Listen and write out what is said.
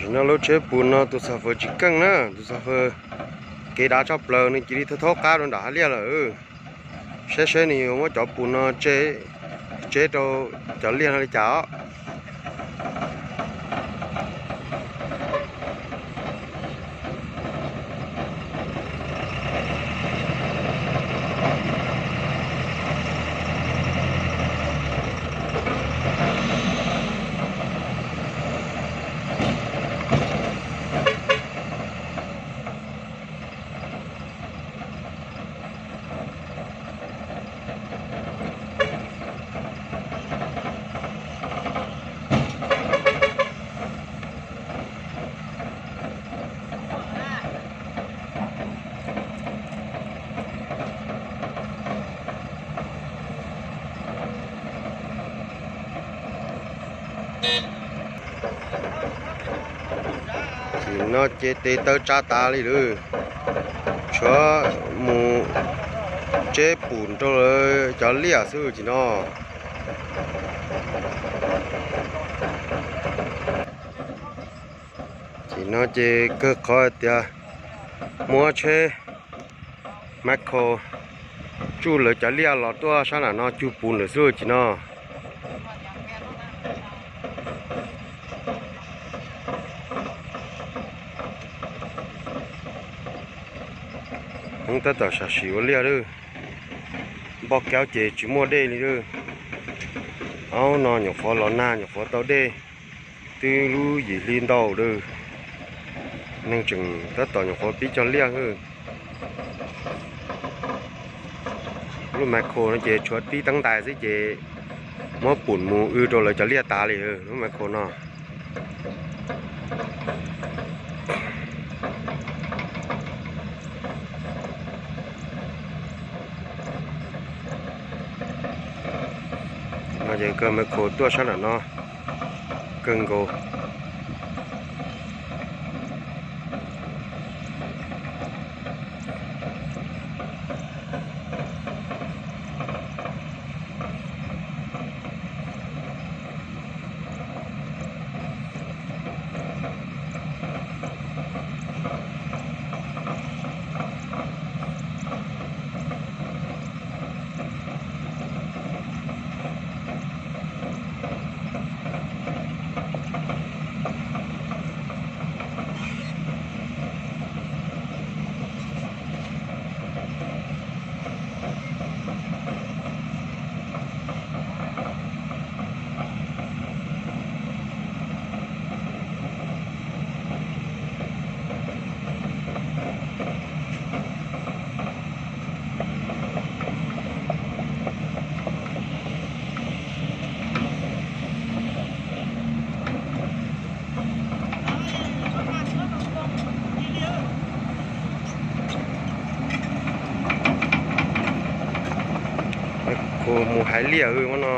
Tam sim no lub tsheb pus no tus xav fawm tsis keej na, tus xav fawm kev dav tshaj plaws, nws cia li thaub thaub qab rau nram hav liaj lawm. Saib seb nws yuav muab cov pus no tseb rau cov liaj no li cas os. Tam sim no ces tes taw tsa tas li lawm, tshuav mus tseb pum rau lawv cov liaj xwb tam sim no. Tam sim no ces kawg qhov tias muab tsheb Macro tsuj lawv cov liaj los tuaj sab nram no cug pum lawm xwb tam sim no. Hmoob tab tom sam sim ua liaj lawm. Npoj kaub ces tsis muaj dej li lawm. Aub no nyuam qhuav los nag nyuam qhuav tau dej, twb lub yim hli ntau lawm. Neeg tseem tab tom nyuam qhuav pib cog liaj lawm. Lub Macro no ces tshuav tib teeb ntais xwb ces muab pum mus w rau lawv cov liaj tas li lub Macro no. No ces kawg Macro tuaj sab nram no kawg nkaus. Mus hais liaj ub no.